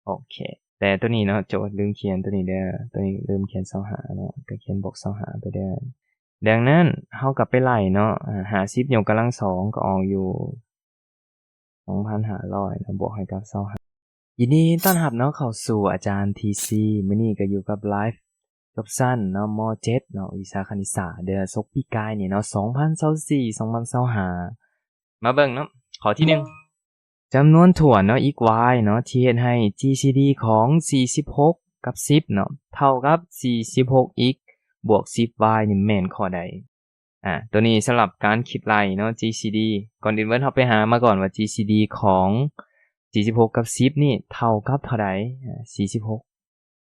ໂອເຄ ແຕ່ໂຕນີ້ເນາະ ໂຈດລືມຂຽນໂຕນີ້ເດີ ໂຕນີ້ລືມຂຽນຊາວຫ້າເນາະ ກໍຂຽນບວກຊາວຫ້າໄປເດີ. ດັ່ງນັ້ນເຮົາກໍໄປໄລ່ເນາະ ອາ ຫ້າສິບຍົກກຳລັງສອງກໍອອກຢູ່ ສອງພັນຫ້າຮ້ອຍເນາະ ບວກໃຫ້ກັບຊາວຫ້າ. ຍິນດີຕ້ອນຮັບເນາະເຂົ້າສູ່ອາຈານທີຊີ ມື້ນີ້ກໍຢູ່ກັບໄລຟ໌ຈົບຊັ້ນເນາະ ມໍເຈັດເນາະ ວິຊາຄະນິດສາດເດີ ສົກປີກາຍນີ້ເນາະ ສອງພັນຊາວສີ່ ສອງພັນຊາວຫ້າ. ມາເບິ່ງເນາະ ຂໍ້ທີໜຶ່ງ ຈຳນວນຖ້ວນເນາະ x y ເນາະ ທີ່ເຮັດໃຫ້ຈີຊີດີຂອງສີ່ສິບຫົກກັບສິບເນາະ ເທົ່າກັບສີ່ສິບຫົກ x ບວກສິບ y ນີ້ແມ່ນຂໍ້ໃດ? ອາ ໂຕນີ້ສຳລັບການຄິດໄລ່ເນາະ ຈີຊີດີ ກ່ອນອື່ນເບິ່ງເຮົາໄປຫາມາກ່ອນວ່າຈີຊີດີຂອງສີ່ສິບຫົກກັບສິບນີ້ເທົ່າກັບເທົ່າໃດ? ອາ ສີ່ສິບຫົກ.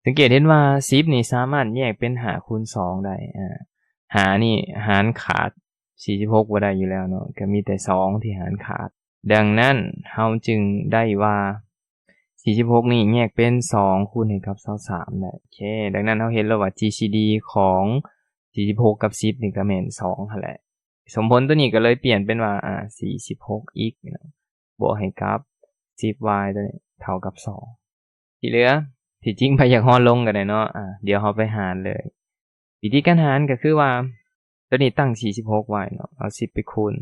ສັງເກດເຫັນວ່າສິບນີ້ສາມາດແຍກເປັນຫ້າຄູນສອງໄດ້ ອາ ຫ້ານີ້ຫານຂາດສີ່ສິບຫົກບໍ່ໄດ້ຢູ່ແລ້ວເນາະ ກໍມີແຕ່ສອງທີ່ຫານຂາດ. ດັ່ງນັ້ນເຮົາຈຶ່ງໄດ້ວ່າສີ່ສິບຫົກນີ້ແຍກເປັນສອງຄູນໃຫ້ກັບຊາວສາມໄດ້. ໂອເຄ ດັ່ງນັ້ນເຮົາເຫັນແລ້ວວ່າຈີຊີດີຂອງສີ່ສິບຫົກກັບສິບນີ້ກໍແມ່ນສອງຫັ້ນແຫຼະ. ສົມຜົນໂຕນີ້ກໍເລີຍປ່ຽນເປັນວ່າ ອາ ສີ່ສິບຫົກ x ເນາະ ບວກໃຫ້ກັບສິບ y ໂຕນີ້ເທົ່າກັບສອງ. ທີ່ເຫຼືອ ທີ່ຈິງໃຜຢາກຮ່ອນລົງກໍໄດ້ເນາະ ອາ ດຽວເຮົາໄປຫານເລີຍ. ວິທີການຫານກໍຄືວ່າ ໂຕນີ້ຕັ້ງສີ່ສິບຫົກໄວ້ເນາະ ເອົາສິບໄປຄູນ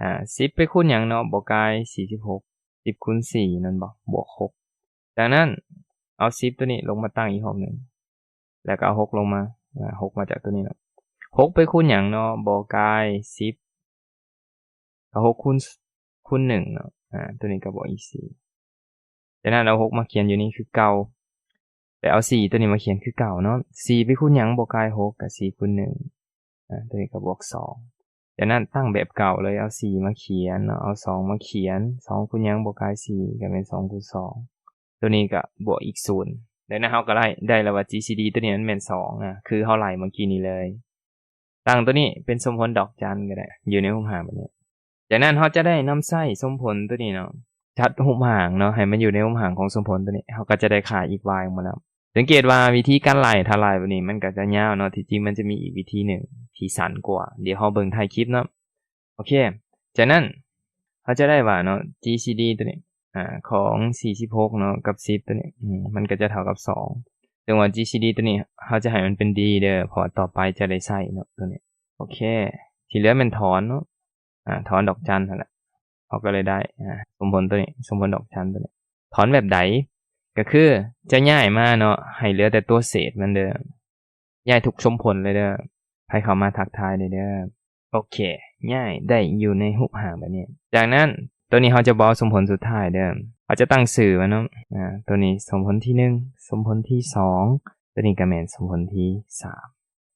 ອາ ສິບໄປຄູນຫຍັງເນາະ ບໍ່ກາຍສີ່ສິບຫົກ ສິບຄູນສີ່ແມ່ນບໍ່? ບວກຫົກ. ຈາກນັ້ນເອົາສິບໂຕນີ້ລົງມາຕັ້ງອີກຮອບໜຶ່ງ ແລ້ວກໍເອົາຫົກລົງມາ ອາ ຫົກມາຈາກໂຕນີ້ເນາະ ຫົກໄປຄູນຫຍັງເນາະ ບໍ່ກາຍສິບ ກໍຫົກຄູນ ຄູນໜຶ່ງເນາະ ອາ ໂຕນີ້ກໍບວກອີກສີ່. ຈາກນັ້ນເອົາຫົກມາຂຽນຢູ່ນີ້ຄືເກົ່າ ແລ້ວເອົາສີ່ໂຕນີ້ມາຂຽນຄືເກົ່າເນາະ ສີ່ໄປຄູນຫຍັງ ບໍ່ກາຍຫົກ ກໍສີ່ຄູນໜຶ່ງ ອາ ໂຕນີ້ກໍບວກສອງ. ຈາກນັ້ນຕັ້ງແບບເກົ່າເລີຍ ເອົາສີ່ມາຂຽນເນາະ ເອົາສອງມາຂຽນ ສອງຄູນຫຍັງ ບໍ່ກາຍສີ່ ກໍແມ່ນສອງຄູນສອງ ໂຕນີ້ກໍບວກອີກສູນ. ດັ່ງນັ້ນເຮົາກໍໄດ້ ໄດ້ແລ້ວວ່າຈີຊີດີໂຕນີ້ມັນແມ່ນສອງ ອາ ຄືເຮົາໄລ່ເມື່ອກີ້ນີ້ເລີຍ. ຕັ້ງໂຕນີ້ເປັນສົມຜົນດອກຈັນກໍໄດ້ ຢູ່ໃນຮູບຮ່າງແບບນີ້. ຈາກນັ້ນເຮົາຈະໄດ້ນຳໃຊ້ສົມຜົນໂຕນີ້ເນາະ ຈັດຮູບຮ່າງເນາະ ໃຫ້ມັນຢູ່ໃນຮູບຮ່າງຂອງສົມຜົນໂຕນີ້ ເຮົາກໍຈະໄດ້ຄ່າ x y ອອກມານຳ. ສັງເກດວ່າວິທີການໄລ່ ຖ້າໄລ່ແບບນີ້ມັນກໍຈະຍາວເນາະ ທີ່ຈິງມັນຈະມີອີກວິທີໜຶ່ງທີ່ສັ້ນກວ່າ ດຽວເຮົາເບິ່ງທ້າຍຄລິບເນາະ. ໂອເຄ ຈາກນັ້ນເຮົາຈະໄດ້ວ່າເນາະ ຈີຊີດີໂຕນີ້ ອາ ຂອງສີ່ສິບຫົກເນາະ ກັບສິບໂຕນີ້ ອືມ ມັນກໍຈະເທົ່າກັບສອງ ເຊິ່ງວ່າຈີຊີດີໂຕນີ້ເຮົາຈະໃຫ້ມັນເປັນດີເດີ ເພາະວ່າຕໍ່ໄປຈະໄດ້ໃຊ້ເນາະໂຕນີ້. ໂອເຄ ທີ່ເຫຼືອແມ່ນຖອນເນາະ ອາ ຖອນດອກຈັນຫັ້ນແຫຼະ ເຮົາກໍເລີຍໄດ້ ອາ ສົມຜົນໂຕນີ້ ສົມຜົນດອກຈັນໂຕນີ້. ຖອນແບບໃດ? ກໍຄືຈະຍ້າຍມາເນາະ ໃຫ້ເຫຼືອແຕ່ຕົວເສດມັນເດີ ຍ້າຍທຸກສົມຜົນເລີຍເດີ. ໃຜເຂົ້າມາທັກທາຍໄດ້ເດີ. ໂອເຄ ຍ້າຍໄດ້ຢູ່ໃນຮູບຮ່າງແບບນີ້. ຈາກນັ້ນ ໂຕນີ້ເຮົາຈະບໍ່ເອົາສົມຜົນສຸດທ້າຍເດີ ເຮົາຈະຕັ້ງຊື່ມັນເນາະ ອາ ໂຕນີ້ສົມຜົນທີໜຶ່ງ ສົມຜົນທີສອງ ໂຕນີ້ກໍແມ່ນສົມຜົນທີສາມ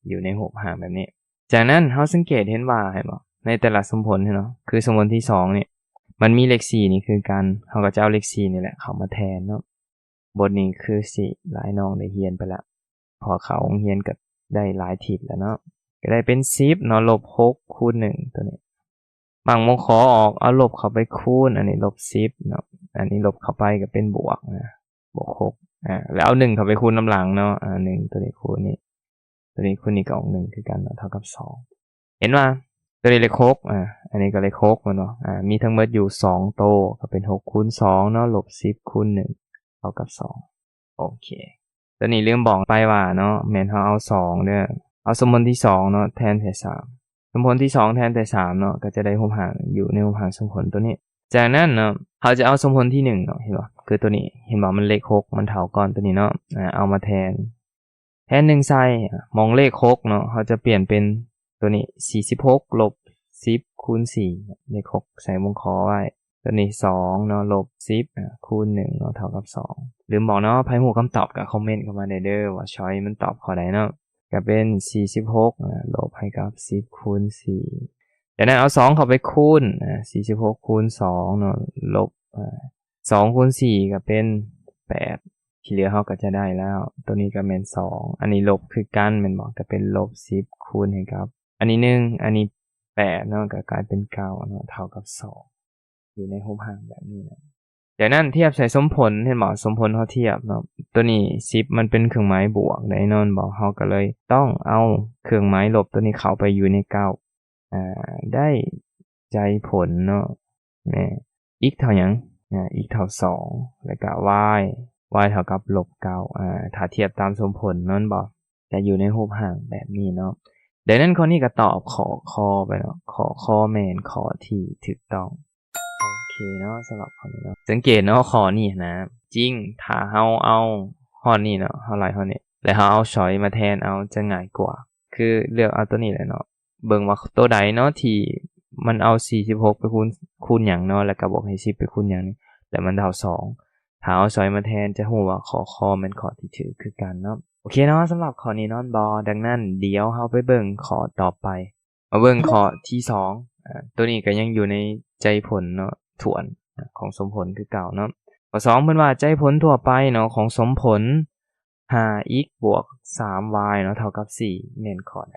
ຢູ່ໃນຮູບຮ່າງແບບນີ້. ຈາກນັ້ນເຮົາສັງເກດເຫັນວ່າ ເຫັນບໍ່ ໃນແຕ່ລະສົມຜົນເນາະ ຄືສົມຜົນທີສອງນີ້ ມັນມີເລກສີ່ນີ້ຄືກັນ ເຮົາກໍຈະເອົາເລກສີ່ນີ້ແຫຼະເຂົ້າມາແທນເນາະ. ບົດນີ້ຄືຊິຫຼາຍນ້ອງໄດ້ຮຽນໄປລະ ເພາະເຂົ້າໂຮງຮຽນກໍໄດ້ຫຼາຍທິດແລ້ວເນາະ ກໍໄດ້ເປັນສິບເນາະ ລົບຫົກຄູນໜຶ່ງ ໂຕນີ້ ບາງມົງຂໍອອກ ເອົາລົບເຂົ້າໄປຄູນ ອັນນີ້ລົບສິບເນາະ ອັນນີ້ລົບເຂົ້າໄປກໍເປັນບວກນະ ບວກຫົກ ອາ ແລ້ວເອົາໜຶ່ງເຂົ້າໄປຄູນນຳຫຼັງເນາະ ອາ ໜຶ່ງ ໂຕນີ້ຄູນນີ້ ໂຕນີ້ຄູນນີ້ກໍອອກໜຶ່ງຄືກັນເນາະ ເທົ່າກັບສອງ. ເຫັນວ່າໂຕນີ້ເລກຫົກ ອາ ອັນນີ້ກໍເລກຫົກແມ່ນບໍ່? ອາ ມີທັງໝົດຢູ່ສອງໂຕ ກໍເປັນຫົກຄູນສອງເນາະ ລົບສິບຄູນໜຶ່ງ ເທົ່າກັບສອງ. ໂອເຄ ໂຕນີ້ລືມບອກໄປວ່າເນາະ ແມ່ນເຮົາເອົາສອງເດີ ເອົາສົມຜົນທີສອງເນາະ ແທນໃສ່ສາມ ສົມຜົນທີສອງແທນໃສ່ສາມເນາະ ກໍຈະໄດ້ຮູບຮ່າງ ຢູ່ໃນຮູບຮ່າງສົມຜົນໂຕນີ້. ຈາກນັ້ນເນາະ ເຮົາຈະເອົາສົມຜົນທີໜຶ່ງເນາະ ເຫັນບໍ່? ຄືໂຕນີ້ ເຫັນບໍ່? ມັນເລກຫົກ ມັນເທົ່າກ້ອນໂຕນີ້ເນາະ ອາ ເອົາມາແທນ ແທນໜຶ່ງໃສ່ ໝ່ອງເລກຫົກເນາະ ເຮົາຈະປ່ຽນເປັນໂຕນີ້ ສີ່ສິບຫົກລົບສິບຄູນສີ່ ເລກຫົກໃສ່ວົງຂໍໄວ້ ໂຕນີ້ສອງເນາະ ລົບສິບ ອາ ຄູນໜຶ່ງເນາະ ເທົ່າກັບສອງ. ລືມບອກເນາະ ໃຜຮູ້ຄຳຕອບກໍຄອມເມັນເຂົ້າມາໄດ້ເດີ ວ່າຊອຍມັນຕອບຂໍ້ໃດເນາະ ກໍເປັນສີ່ສິບຫົກ ອາ ລົບໃຫ້ກັບສິບຄູນສີ່. ຈາກນັ້ນເອົາສອງເຂົ້າໄປຄູນ ອາ ສີ່ສິບຫົກຄູນສອງເນາະ ລົບ ອາ ສອງຄູນສີ່ກໍເປັນແປດ ທີ່ເຫຼືອເຮົາກໍຈະໄດ້ແລ້ວ ໂຕນີ້ກໍແມ່ນສອງ ອັນນີ້ລົບຄືກັນແມ່ນບໍ່? ກໍເປັນລົບສິບຄູນໃຫ້ກັບ ອັນນີ້ໜຶ່ງ ອັນນີ້ແປດເນາະ ກໍກາຍເປັນເກົ້າເນາະ ເທົ່າກັບສອງ ຢູ່ໃນຮູບຮ່າງແບບນີ້ເນາະ. ຈາກນັ້ນທຽບໃສ່ສົມຜົນ ເຫັນບໍ່? ສົມຜົນເຮົາທຽບເນາະ ໂຕນີ້ສິບມັນເປັນເຄື່ອງໝາຍບວກເດ້ ແນ່ນອນບໍ່? ເຮົາກໍເລີຍຕ້ອງເອົາເຄື່ອງໝາຍລົບໂຕນີ້ເຂົ້າໄປຢູ່ໃນເກົ້າ ອາ ໄດ້ໃຈຜົນເນາະ ແມ່ນ x ເທົ່າຫຍັງ? ອາ x ເທົ່າສອງ ແລ້ວກະ y y ເທົ່າກັບລົບເກົ້າ ອາ ຖ້າທຽບຕາມສົມຜົນແມ່ນບໍ່ ຈະຢູ່ໃນຮູບຮ່າງແບບນີ້ເນາະ. ດັ່ງນັ້ນຂໍ້ນີ້ກໍຕອບຂໍ້ ຄ ໄປເນາະ ຂໍ້ ຄ ແມ່ນຂໍ້ທີ່ຖືກຕ້ອງ. ໂອເຄເນາະ ສຳລັບຂໍ້ນີ້ເນາະ ສັງເກດເນາະ ຂໍ້ນີ້ນະ ຈິງ ຖ້າເຮົາເອົາຮອດນີ້ເນາະ ເຮົາໄລ່ຮອດນີ້ ແລ້ວເຮົາເອົາ choice ມາແທນເອົາ ຈະງ່າຍກວ່າ ຄືເລືອກເອົາໂຕນີ້ແຫຼະເນາະ. ເບິ່ງວ່າໂຕໃດເນາະທີ່ມັນເອົາສີ່ສິບຫົກໄປຄູນ ຄູນຫຍັງເນາະ ແລ້ວກໍບວກໃຫ້ສິບໄປຄູນຫຍັງນີ້ ແລ້ວມັນເທົ່າສອງ. ຖ້າເອົາ choice ມາແທນ ຈະຮູ້ວ່າຂໍ້ ຄ ແມ່ນຂໍ້ທີ່ຖືກຄືກັນເນາະ. ໂອເຄເນາະ ສຳລັບຂໍ້ນີ້ນອນບໍ່? ດັ່ງນັ້ນ ດຽວເຮົາໄປເບິ່ງຂໍ້ຕໍ່ໄປ. ມາເບິ່ງຂໍ້ທີສອງ ອາ ໂຕນີ້ກໍຍັງຢູ່ໃນໃຈຜົນເນາະ ຖ້ວນ ອາ ຂອງສົມຜົນຄືເກົ່າເນາະ. ຂໍ້ສອງ ເພິ່ນວ່າໃຈຜົນທົ່ວໄປເນາະ ຂອງສົມຜົນ ຫ້າ x ບວກ ສາມ y ເນາະ ເທົ່າກັບ ສີ່ ແມ່ນຂໍ້ໃດ?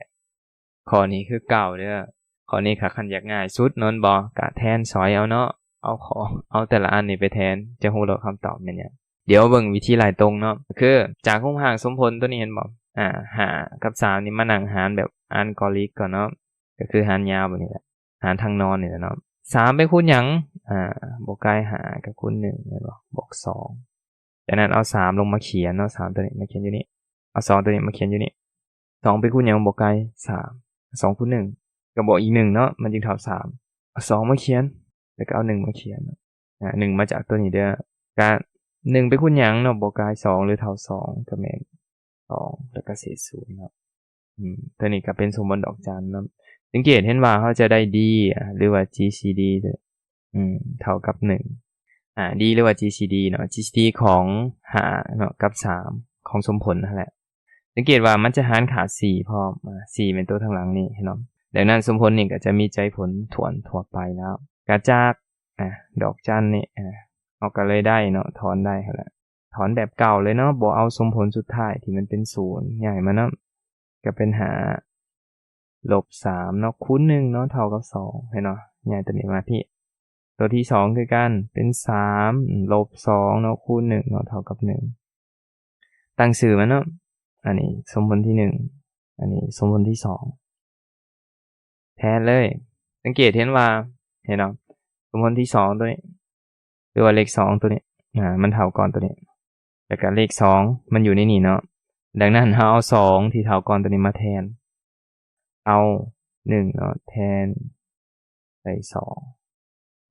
ຂໍ້ນີ້ຄືເກົ່າເດີ້. ຂໍ້ນີ້ຖ້າຄັນຢາກງ່າຍສຸດແມ່ນບໍ່ ກະແທນ choice ເອົາເນາະ ເອົາຂໍ້ ເອົາແຕ່ລະອັນນີ້ໄປແທນ ຈະຮູ້ໂລດຄຳຕອບແມ່ນຫຍັງ. ດຽວເບິ່ງວິທີໄລ່ຕົງເນາະ ກໍຄືຈາກຮູບຮ່າງສົມຜົນໂຕນີ້ເຫັນບໍ່ ອາ ຫ້າກັບສາມນີ້ມານັ່ງຫານແບບອ່ານກໍລິກກ່ອນເນາະ ກໍຄືຫານຍາວແບບນີ້ແຫຼະ ຫານທາງນອນນີ້ແຫຼະເນາະ. ສາມໄປຄູນຫຍັງ ອາ ບໍ່ໄກ ຫ້າກໍຄູນໜຶ່ງແມ່ນບໍ່ ບວກສອງ. ຈາກນັ້ນເອົາສາມລົງມາຂຽນເນາະ ສາມໂຕນີ້ມາຂຽນຢູ່ນີ້ ເອົາສອງໂຕນີ້ມາຂຽນຢູ່ນີ້. ສອງໄປຄູນຫຍັງ ບໍ່ໄກ ສາມ ສອງຄູນໜຶ່ງກໍບວກອີກໜຶ່ງເນາະ ມັນຈຶ່ງເທົ່າສາມ. ເອົາສອງມາຂຽນ ແລ້ວກໍເອົາໜຶ່ງມາຂຽນເນາະ ອາ ໜຶ່ງມາຈາກໂຕນີ້ເດີ້ ກະໜຶ່ງໄປຄູນຫຍັງເນາະ ບໍ່ກາຍສອງ ຫຼືເທົ່າສອງ ກໍແມ່ນສອງ ແລ້ວກໍເສດສູນເນາະ. ອືມ ໂຕນີ້ກໍເປັນສົມຜົນດອກຈັນເນາະ. ສັງເກດເຫັນວ່າເຮົາຈະໄດ້ D ອາ ຫຼືວ່າ GCD ອືມ ເທົ່າກັບໜຶ່ງ ອາ D ຫຼືວ່າ GCD ເນາະ GCD ຂອງຫ້າເນາະ ກັບສາມ ຂອງສົມຜົນຫັ້ນແຫຼະ. ສັງເກດວ່າມັນຈະຫານຂາດສີ່ພ້ອມ ອາ ສີ່ແມ່ນໂຕທາງຫຼັງນີ້ເນາະ. ດັ່ງນັ້ນສົມຜົນນີ້ກໍຈະມີໃຈຜົນຖ້ວນທົ່ວໄປແລ້ວ ກະຈາກ ອາ ດອກຈັນນີ້ ອາ ເຮົາກໍເລີຍໄດ້ເນາະ ຖອນໄດ້ຫັ້ນແຫຼະ ຖອນແບບເກົ່າເລີຍເນາະ ບໍ່ເອົາສົມຜົນສຸດທ້າຍທີ່ມັນເປັນສູນ ຍ້າຍມານຳ ກໍເປັນຫ້າລົບສາມເນາະ ຄູນໜຶ່ງເນາະ ເທົ່າກັບສອງ ເຫັນບໍ່? ຍ້າຍຕົວນີ້ມາພີ້. ຕົວທີສອງຄືກັນ ເປັນສາມລົບສອງເນາະ ຄູນໜຶ່ງເນາະ ເທົ່າກັບໜຶ່ງ. ຕັ້ງຊື່ມັນເນາະ ອັນນີ້ສົມຜົນທີໜຶ່ງ ອັນນີ້ສົມຜົນທີສອງ ແທນເລີຍ. ສັງເກດເຫັນວ່າ ເຫັນບໍ່? ສົມຜົນທີສອງຕົວນີ້ ຫຼືວ່າເລກສອງຕົວນີ້ ອາ ມັນເທົ່າກ້ອນຕົວນີ້ ແລ້ວກະເລກສອງມັນຢູ່ໃນນີ້ເນາະ. ດັ່ງນັ້ນເຮົາເອົາສອງທີ່ເທົ່າກ້ອນຕົວນີ້ມາແທນ ເອົາໜຶ່ງເນາະ ແທນໃສ່ສອງ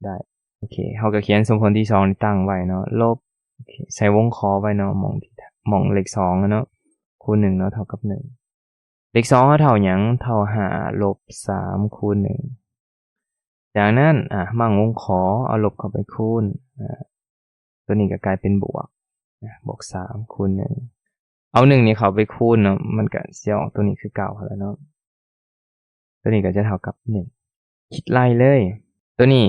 ໄດ້. ໂອເຄ ເຮົາກໍຂຽນສົມຜົນທີສອງນີ້ຕັ້ງໄວ້ເນາະ ລົບ ໂອເຄ ໃສ່ວົງຂໍໄວ້ເນາະ ໝ່ອງທີ່ ໝ່ອງເລກສອງເນາະ ຄູນໜຶ່ງເນາະ ເທົ່າກັບໜຶ່ງ. ເລກສອງເຮົາເທົ່າຫຍັງ? ເທົ່າຫ້າລົບສາມຄູນໜຶ່ງ. ຈາກນັ້ນ ອາ ໝ່ອງວົງຂໍ ເອົາລົບເຂົ້າໄປຄູນ ອາ ຕົວນີ້ກໍກາຍເປັນບວກ ອາ ບວກສາມຄູນໜຶ່ງ. ເອົາໜຶ່ງນີ້ເຂົ້າໄປຄູນເນາະ ມັນກໍຊິອອກຕົວນີ້ຄືເກົ່າຫັ້ນແຫຼະເນາະ. ຕົວນີ້ກໍຈະເທົ່າກັບໜຶ່ງ. ຄິດໄລ່ເລີຍ ຕົວນີ້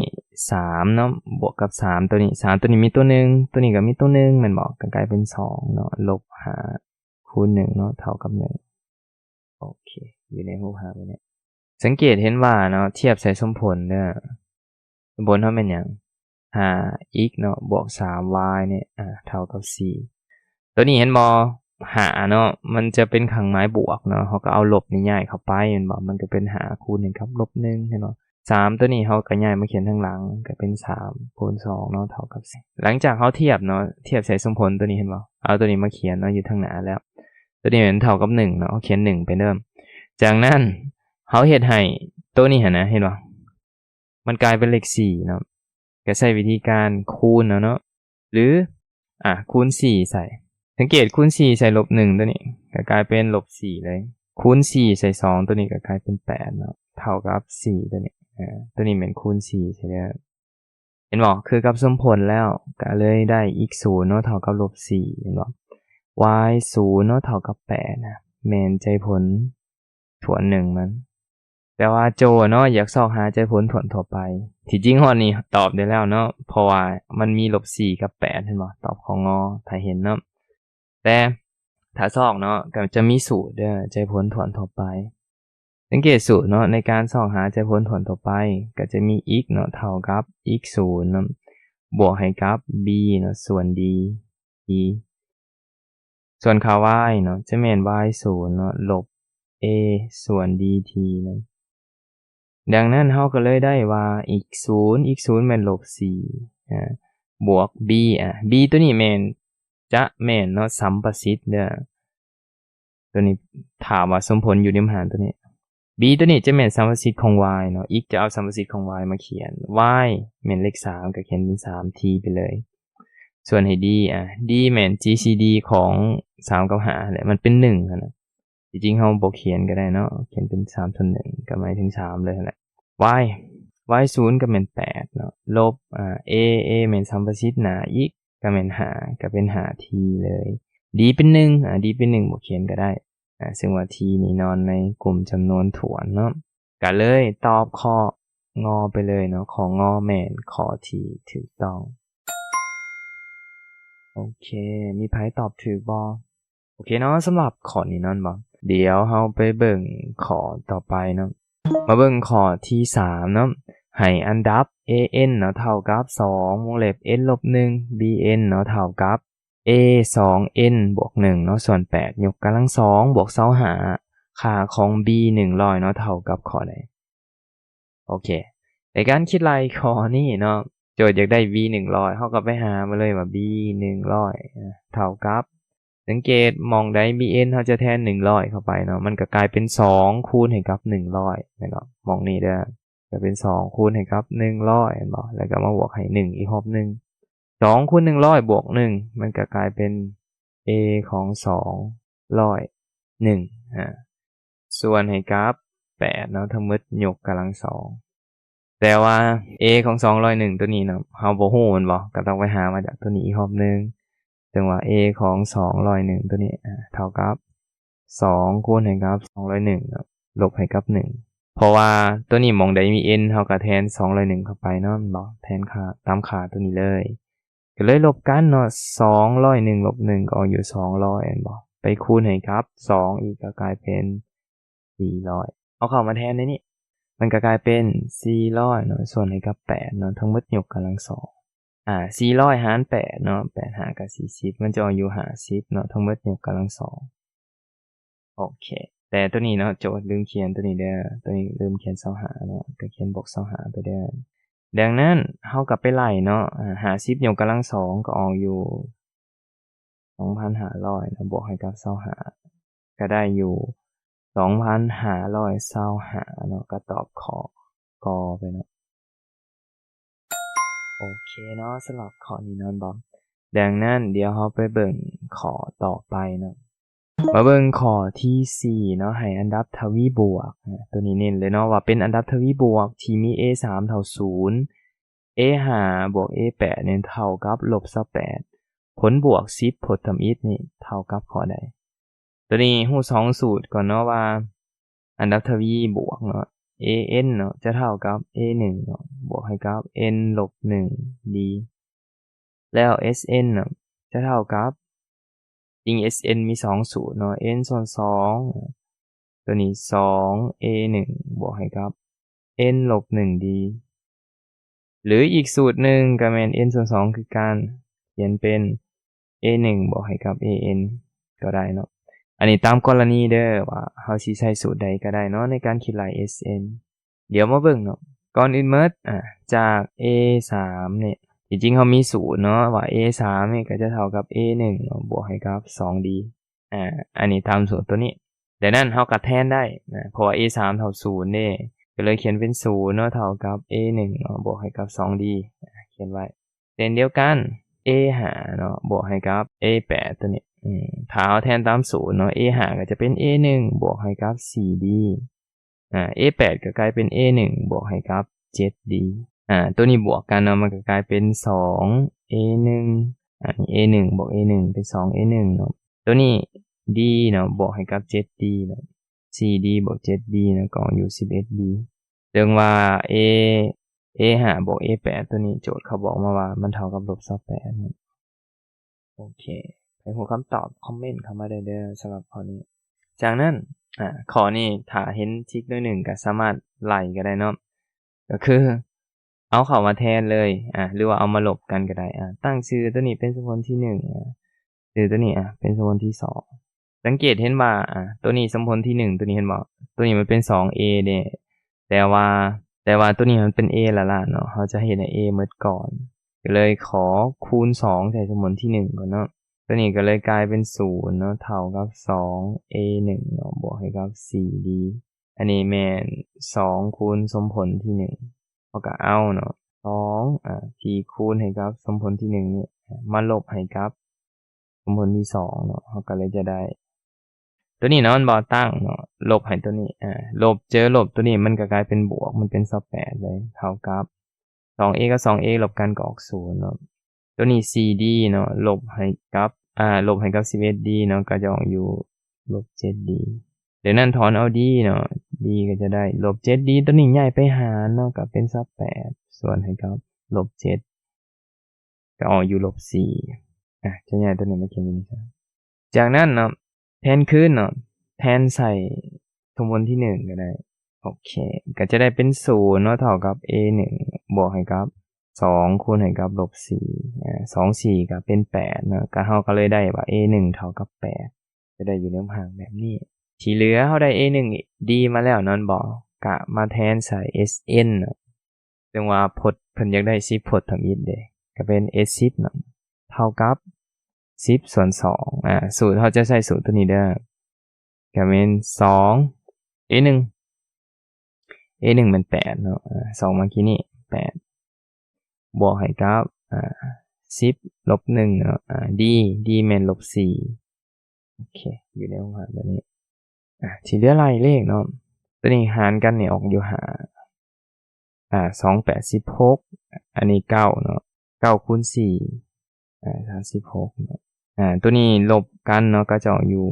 ສາມເນາະ ບວກກັບສາມ ຕົວນີ້ສາມ ຕົວນີ້ມີຕົວໜຶ່ງ ຕົວນີ້ກໍມີຕົວໜຶ່ງແມ່ນບໍ່? ກໍກາຍເປັນສອງເນາະ ລົບຫ້າຄູນໜຶ່ງເນາະ ເທົ່າກັບໜຶ່ງ. ໂອເຄ ຢູ່ໃນຮູບຮ່າງນີ້ ສັງເກດເຫັນວ່າເນາະ ທຽບໃສ່ສົມຜົນເດີ້ ສົມຜົນເຮົາແມ່ນຫຍັງ? ຫ້າ x ເນາະ ບວກສາມ y ນີ້ ອາ ເທົ່າກັບສີ່. ຕົວນີ້ເຫັນບໍ່? ຫ້າເນາະ ມັນຈະເປັນເຄື່ອງໝາຍບວກເນາະ ເຮົາກໍເອົາລົບນີ້ຍ້າຍເຂົ້າໄປແມ່ນບໍ່? ມັນກໍເປັນຫ້າຄູນໃຫ້ກັບລົບໜຶ່ງ ເຫັນບໍ່? ສາມຕົວນີ້ເຮົາກໍຍ້າຍມາຂຽນທາງຫຼັງ ກໍເປັນສາມຄູນສອງເນາະ ເທົ່າກັບສີ່. ຫຼັງຈາກເຮົາທຽບເນາະ ທຽບໃສ່ສົມຜົນຕົວນີ້ ເຫັນບໍ່? ເອົາຕົວນີ້ມາຂຽນເນາະ ຢູ່ທາງໜ້າແລ້ວ ຕົວນີ້ແມ່ນເທົ່າກັບໜຶ່ງເນາະ ເຮົາຂຽນໜຶ່ງໄປເດີມ. ຈາກນັ້ນເຮົາເຮັດໃຫ້ຕົວນີ້ຫັ້ນນະ ເຫັນບໍ່? ມັນກາຍເປັນເລກສີ່ເນາະ ກໍໃຊ້ວິທີການຄູນເອົາເນາະ ຫຼື ອາ ຄູນສີ່ໃສ່ ສັງເກດຄູນສີ່ໃສ່ລົບໜຶ່ງ ຕົວນີ້ກໍກາຍເປັນລົບສີ່ເລີຍ. ຄູນສີ່ໃສ່ສອງ ຕົວນີ້ກໍກາຍເປັນແປດເນາະ ເທົ່າກັບສີ່ ຕົວນີ້ ອາ ຕົວນີ້ແມ່ນຄູນສີ່ໃສ່ເດີ. ເຫັນບໍ່? ຄືກັບສົມຜົນແລ້ວ ກໍເລີຍໄດ້ x ສູນເນາະ ເທົ່າກັບລົບສີ່ ເຫັນບໍ່? y ສູນເນາະ ເທົ່າກັບແປດນະ ແມ່ນໃຈຜົນຖ້ວນໜຶ່ງມັນ. ແຕ່ວ່າໂຈດເນາະ ຢາກຊອກຫາໃຈຜົນຖ້ວນທົ່ວໄປ. ທີ່ຈິງຮອດນີ້ຕອບໄດ້ແລ້ວເນາະ ເພາະວ່າມັນມີລົບສີ່ກັບແປດ ເຫັນບໍ່? ຕອບ ຂ ງ ຖ້າເຫັນເນາະ. ແຕ່ຖ້າຊອກເນາະ ກໍຈະມີສູດເດີ້ ໃຈຜົນຖ້ວນທົ່ວໄປ. ສັງເກດສູດເນາະ ໃນການຊອກຫາໃຈຜົນຖ້ວນທົ່ວໄປ ກໍຈະມີ x ເນາະ ເທົ່າກັບ x ສູນເນາະ ບວກໃຫ້ກັບ b ເນາະ ສ່ວນ d t ສ່ວນຄ່າ y ເນາະ ຈະແມ່ນ y ສູນເນາະ ລົບ a ສ່ວນ dt ເນາະ. ດັ່ງນັ້ນເຮົາກໍເລີຍໄດ້ວ່າ x ສູນ x ສູນແມ່ນລົບສີ່ ອາ ບວກ b ອາ b ຕົວນີ້ແມ່ນ ຈະແມ່ນເນາະ ສຳປະສິດເດີ້. ຕົວນີ້ຖາມວ່າສົມຜົນຢູ່ໃນມະຫານຕົວນີ້ B ຕົວນີ້ຈະແມ່ນສຳປະສິດຂອງ Y ເນາະ X ຈະເອົາສຳປະສິດຂອງ Y ມາຂຽນ Y ແມ່ນເລກສາມ ກໍຂຽນເປັນ ສາມ T ໄປເລີຍ. ສ່ວນໃຫ້ D ອາ D ແມ່ນ G C D ຂອງ ສາມ ກັບ ຫ້າ ຫັ້ນແຫຼະ ມັນເປັນ ໜຶ່ງ ຫັ້ນນະ. ທີ່ຈິງເຮົາບໍ່ຂຽນກໍໄດ້ເນາະ ຂຽນເປັນ ສາມ ສ່ວນ ໜຶ່ງ ກໍໝາຍເຖິງ ສາມ ເລີຍຫັ້ນແຫຼະ. Y Y ສູນກໍແມ່ນ ແປດ ເນາະ ລົບ ອາ A A ແມ່ນສຳປະສິດໜ້າ X ກໍແມ່ນ ຫ້າ ກໍເປັນ ຫ້າ T ເລີຍ. D ເປັນ ໜຶ່ງ ອາ D ເປັນ ໜຶ່ງ ບໍ່ຂຽນກໍໄດ້ ອາ ເຊິ່ງວ່າ T ນີ້ນອນໃນກຸ່ມຈຳນວນຖ້ວນເນາະ ກໍເລີຍຕອບຂໍ້ ງ ໄປເລີຍເນາະ. ຂໍ້ ງ ແມ່ນຂໍ້ທີ່ຖືກຕ້ອງ. ໂອເຄ ມີໃຜຕອບຖືກບໍ່? ໂອເຄເນາະ ສຳລັບຂໍ້ນີ້ນັ້ນບໍ່ ດຽວເຮົາໄປເບິ່ງຂໍ້ຕໍ່ໄປເນາະ. ມາເບິ່ງຂໍ້ທີສາມເນາະ ໃຫ້ອັນດັບ A N ເນາະ ເທົ່າກັບ ສອງ ວົງເລັບ N ລົບ ໜຶ່ງ B N ເນາະ ເທົ່າກັບ A ສອງ N ບວກ ໜຶ່ງ ເນາະ ສ່ວນ ແປດ ຍົກກຳລັງ ສອງ ບວກ ຊາວຫ້າ ຄ່າຂອງ B ໜຶ່ງຮ້ອຍ ເນາະ ເທົ່າກັບຂໍ້ໃດ? ໂອເຄ ໃນການຄິດໄລ່ຂໍ້ນີ້ເນາະ ໂຈດຢາກໄດ້ B ໜຶ່ງຮ້ອຍ ເຮົາກໍໄປຫາມາເລີຍວ່າ B ໜຶ່ງຮ້ອຍ ອາ ເທົ່າກັບ ສັງເກດໝ່ອງໃດ B N ເຮົາຈະແທນ ໜຶ່ງຮ້ອຍ ເຂົ້າໄປເນາະ ມັນກໍກາຍເປັນ ສອງ ຄູນໃຫ້ກັບ ໜຶ່ງຮ້ອຍ ແມ່ນບໍ່? ໝ່ອງນີ້ເດີ້ ກໍເປັນ ສອງ ຄູນໃຫ້ກັບ ໜຶ່ງຮ້ອຍ ແມ່ນບໍ່? ແລ້ວກໍມາບວກໃຫ້ ໜຶ່ງ ອີກຮອບໜຶ່ງ ສອງ ຄູນ ໜຶ່ງຮ້ອຍ ບວກ ໜຶ່ງ ມັນກໍກາຍເປັນ A ຂອງ ສອງຮ້ອຍໜຶ່ງ ອາ ສ່ວນໃຫ້ກັບ ແປດ ເນາະ ທັງໝົດຍົກກຳລັງ ສອງ ແຕ່ວ່າ A ຂອງ ສອງຮ້ອຍໜຶ່ງ ຕົວນີ້ເນາະ ເຮົາບໍ່ຮູ້ແມ່ນບໍ່? ກໍຕ້ອງໄປຫາມາຈາກຕົວນີ້ອີກຮອບໜຶ່ງ ເຊິ່ງວ່າ A ຂອງ ສອງຮ້ອຍໜຶ່ງ ຕົວນີ້ ອາ ເທົ່າກັບ ສອງ ຄູນໃຫ້ກັບ ສອງຮ້ອຍໜຶ່ງ ເນາະ ລົບໃຫ້ກັບ ໜຶ່ງ ເພາະວ່າຕົວນີ້ໝ່ອງໃດມີ N ເຮົາກໍແທນ ສອງຮ້ອຍໜຶ່ງ ເຂົ້າໄປເນາະ ແມ່ນບໍ່? ແທນຄ່າຕາມຄ່າຕົວນີ້ເລີຍ ກໍເລີຍລົບກັນເນາະ ສອງຮ້ອຍໜຶ່ງ ລົບ ໜຶ່ງ ກໍອອກຢູ່ ສອງຮ້ອຍ ແມ່ນບໍ່? ໄປຄູນໃຫ້ກັບ ສອງ ອີກ ກໍກາຍເປັນ ສີ່ຮ້ອຍ ເອົາເຂົ້າມາແທນໃນນີ້ ມັນກໍກາຍເປັນ ສີ່ຮ້ອຍ ເນາະ ສ່ວນໃຫ້ກັບ ແປດ ເນາະ ທັງໝົດຍົກກຳລັງ ສອງ ອາ ສີ່ຮ້ອຍຫານ ແປດ ເນາະ ແປດຫ້າກໍສີ່ສິບ ມັນຈະອອກຢູ່ ຫ້າສິບ ເນາະ ທັງໝົດຍົກກຳລັງ ສອງ ໂອເຄ ແຕ່ໂຕນີ້ເນາະ ໂຈດລືມຂຽນໂຕນີ້ເດີ້ ໂຕນີ້ລືມຂຽນ ຊາວຫ້າ ເນາະ ກໍຂຽນ ບວກຊາວຫ້າ ໄປເດີ້. ດັ່ງນັ້ນ ເຮົາກໍໄປໄລ່ເນາະ ອາ ຫ້າສິບຍົກກຳລັງ ສອງ ກໍອອກຢູ່ ສອງພັນຫ້າຮ້ອຍ ເນາະ ບວກໃຫ້ກັບ ຊາວຫ້າ ກໍໄດ້ຢູ່ ສອງພັນຫ້າຮ້ອຍຊາວຫ້າ ເນາະ ກໍຕອບຂໍ້ ກ ໄປເນາະ. ໂອເຄເນາະ ສຳລັບຂໍ້ນີ້ນອນບໍ ດັ່ງນັ້ນ ດຽວເຮົາໄປເບິ່ງຂໍ້ຕໍ່ໄປເນາະ ມາເບິ່ງຂໍ້ທີສີ່ເນາະ ໃຫ້ອັນດັບທະວີບວກ ອາ ໂຕນີ້ເນັ້ນເລີຍເນາະ ວ່າເປັນອັນດັບທະວີບວກທີ່ມີ A ສາມເທົ່າສູນ A ຫ້າບວກ A ແປດນີ້ເທົ່າກັບລົບຊາວແປດ ຜົນບວກສິບ ຜົນທຳອິດນີ້ເທົ່າກັບຂໍ້ໃດ? ໂຕນີ້ຮູ້ສອງສູດກ່ອນເນາະວ່າ ອັນດັບທະວີບວກເນາະ A N ເນາະ ຈະເທົ່າກັບ A ໜຶ່ງເນາະ ບວກໃຫ້ກັບ N ລົບໜຶ່ງ D ແລ້ວ S N ເນາະ ຈະເທົ່າກັບ ຈິງ S N ມີສອງສູດເນາະ N ສ່ວນສອງ ໂຕນີ້ ສອງ A ໜຶ່ງ ບວກໃຫ້ກັບ N ລົບໜຶ່ງ D ຫຼືອີກສູດໜຶ່ງກໍແມ່ນ N ສ່ວນສອງຄືກັນ ຂຽນເປັນ A ໜຶ່ງ ບວກໃຫ້ກັບ A N ກໍໄດ້ເນາະ. ອັນນີ້ຕາມກໍລະນີເດີ້ ວ່າເຮົາຊິໃຊ້ສູດໃດກໍໄດ້ເນາະ ໃນການຄິດໄລ່ S N. ດຽວມາເບິ່ງເນາະ ກ່ອນອື່ນໝົດ ອາ ຈາກ A ສາມນີ້ ທີ່ຈິງເຮົາມີສູດເນາະ ວ່າ A ສາມນີ້ກໍຈະເທົ່າກັບ A ໜຶ່ງເນາະ ບວກໃຫ້ກັບ ສອງ D ອາ ອັນນີ້ຕາມສູດໂຕນີ້. ດັ່ງນັ້ນເຮົາກໍແທນໄດ້ນະ ເພາະວ່າ A ສາມເທົ່າສູນເດ້ ກໍເລີຍຂຽນເປັນສູນເນາະ ເທົ່າກັບ A ໜຶ່ງເນາະ ບວກໃຫ້ກັບ ສອງ D ອາ ຂຽນໄວ້. ເຊັ່ນດຽວກັນ A ຫ້າເນາະ ບວກໃຫ້ກັບ A ແປດ ໂຕນີ້ ອືມ ຖ້າເຮົາແທນຕາມສູນເນາະ A ຫ້າກໍຈະເປັນ A ໜຶ່ງ ບວກໃຫ້ກັບ ສີ່ D ອາ A ແປດກໍກາຍເປັນ A ໜຶ່ງ ບວກໃຫ້ກັບ ເຈັດ D ອາ ໂຕນີ້ບວກກັນເນາະ ມັນກໍກາຍເປັນ ສອງ A ໜຶ່ງ ອາ A ໜຶ່ງ ບວກ A ໜຶ່ງ ເປັນ ສອງ A ໜຶ່ງເນາະ ໂຕນີ້ D ເນາະ ບວກໃຫ້ກັບ ເຈັດ D ເນາະ ສີ່ D ບວກ ເຈັດ D ເນາະ ກໍອອກຢູ່ ສິບເອັດ D ເຊິ່ງວ່າ A A ຫ້າບວກ A ແປດ ໂຕນີ້ໂຈດເຂົາບອກມາວ່າມັນເທົ່າກັບລົບຊາວແປດເນາະ. ໂອເຄ ໃຜຮູ້ຄຳຕອບຄອມເມັນເຂົ້າມາໄດ້ເດີ້ ສຳລັບຂໍ້ນີ້. ຈາກນັ້ນ ອາ ຂໍ້ນີ້ຖ້າເຫັນທິກໜ້ອຍໜຶ່ງກໍສາມາດໄລ່ກໍໄດ້ເນາະ ກໍຄືເອົາເຂົ້າມາແທນເລີຍ ອາ ຫຼືວ່າເອົາມາລົບກັນກໍໄດ້ ອາ ຕັ້ງຊື່ໂຕນີ້ເປັນສົມຜົນທີໜຶ່ງ ອາ ຊື່ໂຕນີ້ ອາ ເປັນສົມຜົນທີສອງ. ສັງເກດເຫັນວ່າ ອາ ໂຕນີ້ສົມຜົນທີໜຶ່ງ ໂຕນີ້ເຫັນບໍ່? ໂຕນີ້ມັນເປັນ ສອງ A ເດ້ ແຕ່ວ່າ ແຕ່ວ່າໂຕນີ້ມັນເປັນ A ລ້າໆເນາະ ເຮົາຈະເຮັດໃຫ້ A ໝົດກ່ອນ ກໍເລີຍຂໍຄູນ ສອງ ໃສ່ສົມຜົນທີໜຶ່ງກ່ອນເນາະ ຕົວນີ້ກໍເລີຍກາຍເປັນສູນເນາະ ເທົ່າກັບສອງເອໜຶ່ງເນາະ ບວກໃຫ້ກັບສີ່ດີ ອັນນີ້ແມ່ນສອງຄູນສົມຜົນທີໜຶ່ງ ເຮົາກໍເອົາເນາະ ສອງ ອາ ທີ່ຄູນໃຫ້ກັບສົມຜົນທີໜຶ່ງນີ້ ມາລົບໃຫ້ກັບສົມຜົນທີສອງເນາະ ເຮົາກໍເລີຍຈະໄດ້ ຕົວນີ້ເນາະ ມັນບໍ່ຕັ້ງເນາະ ລົບໃຫ້ຕົວນີ້ ອາ ລົບເຈີລົບ ຕົວນີ້ມັນກໍກາຍເປັນບວກ ມັນເປັນຊາວແປດເລີຍ ເທົ່າກັບສອງເອກັບສອງເອລົບກັນກໍອອກສູນເນາະ ຕົວນີ້ສີ່ດີເນາະ ລົບໃຫ້ກັບ ອາ ລົບໃຫ້ກັບສິບເອັດດີເນາະ ກໍຈະອອກຢູ່ລົບເຈັດດີ ດັ່ງນັ້ນຖອນເອົາດີເນາະ ດີກໍຈະໄດ້ລົບເຈັດດີ ຕົວນີ້ຍ້າຍໄປຫານເນາະ ກໍເປັນຊາວແປດ ສ່ວນໃຫ້ກັບລົບເຈັດ ກໍອອກຢູ່ລົບສີ່ ອາ ຈະຍ້າຍຕົວນີ້ມາຂຽນຢູ່ນີ້ຊະ ຈາກນັ້ນເນາະ ແທນຄືນເນາະ ແທນໃສ່ສົມຜົນທີໜຶ່ງກໍໄດ້ ໂອເຄ ກໍຈະໄດ້ເປັນສູນເນາະ ເທົ່າກັບເອໜຶ່ງ ບວກໃຫ້ກັບສອງ ຄູນໃຫ້ກັບລົບສີ່ ອາ ສອງສີ່ກໍເປັນແປດເນາະ ກໍເຮົາກໍເລີຍໄດ້ວ່າເອໜຶ່ງເທົ່າກັບແປດ ຈະໄດ້ຢູ່ໃນຮູບຮ່າງແບບນີ້ ທີ່ເຫຼືອເຮົາໄດ້ເອໜຶ່ງດີມາແລ້ວເນາະ ແມ່ນບໍ່ ກະມາແທນໃສ່ເອສເອັນເນາະ ເຊິ່ງວ່າພົດເພິ່ນຢາກໄດ້ສິບພົດທຳອິດເດ້ ກໍເປັນເອສິບເນາະ ເທົ່າກັບສິບສ່ວນສອງ ອາ ສູດ ເຮົາຈະໃຊ້ສູດຕົວນີ້ເດີ ກໍແມ່ນສອງ ເອໜຶ່ງ ເອໜຶ່ງແມ່ນແປດເນາະ ອາ ສອງມາກີ້ນີ້ແປດ ບວກໃຫ້ກັບ ອາ ສິບລົບໜຶ່ງເນາະ ອາ ດີ ດີແມ່ນລົບສີ່ ໂອເຄ ຢູ່ໃນຮູບຮ່າງແບບນີ້ ອາ ທີ່ເຫຼືອໄລ່ເລກເນາະ ຕົວນີ້ຫານກັນນີ້ອອກຢູ່ຫ້າ ອາ ສອງແປດສິບຫົກ ອັນນີ້ເກົ້າເນາະ ເກົ້າຄູນສີ່ ອາ ສາມສິບຫົກເນາະ ອາ ຕົວນີ້ລົບກັນເນາະ ກໍຈະອອກຢູ່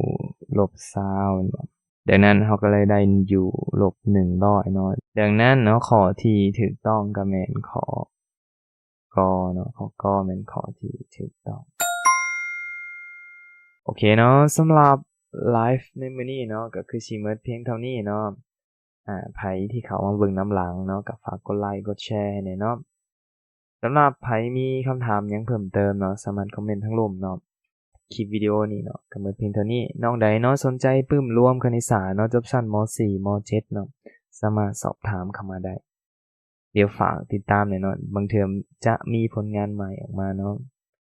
ລົບຊາວແມ່ນບໍ່ ດັ່ງນັ້ນເຮົາກໍເລີຍໄດ້ຢູ່ລົບໜຶ່ງຮ້ອຍເນາະ ດັ່ງນັ້ນເນາະ ຂໍ້ທີ່ຖືກຕ້ອງກໍແມ່ນຂໍ້ ກ ເນາະ ຂໍ້ ກ ແມ່ນຂໍ້ທີ່ຖືກຕ້ອງ ໂອເຄເນາະ ສຳລັບໄລຟ໌ໃນມື້ນີ້ເນາະ ກໍຄືຊິໝົດພຽງເທົ່ານີ້ເນາະ ອາ ໃຜທີ່ເຂົ້າມາເບິ່ງນຳຫຼັງເນາະ ກໍຝາກກົດໄລກົດແຊໃຫ້ແດ່ເນາະ ສຳລັບໃຜມີຄຳຖາມຫຍັງເພີ່ມເຕີມເນາະ ສາມາດຄອມເມັນທາງລຸ່ມເນາະ ຄລິບວິດີໂອນີ້ເນາະ ກໍໝົດພຽງເທົ່ານີ້ ນ້ອງໃດເນາະ ສົນໃຈປຶ້ມລວມຄະນິດສາດເນາະ ຈົບຊັ້ນ ມໍສີ່ ມໍເຈັດເນາະ ສາມາດສອບຖາມເຂົ້າມາໄດ້ ດຽວຝາກຕິດຕາມແດ່ເນາະ ບາງເທື່ອຈະມີຜົນງານໃໝ່ອອກມາເນາະ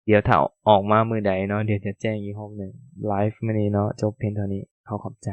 ດຽວຖ້າອອກມາມື້ໃດເນາະ ດຽວຈະແຈ້ງອີກຮອບໜຶ່ງ ໄລຟ໌ມື້ນີ້ເນາະ ຈົບພຽງເທົ່ານີ້ ຂໍຂອບໃຈ.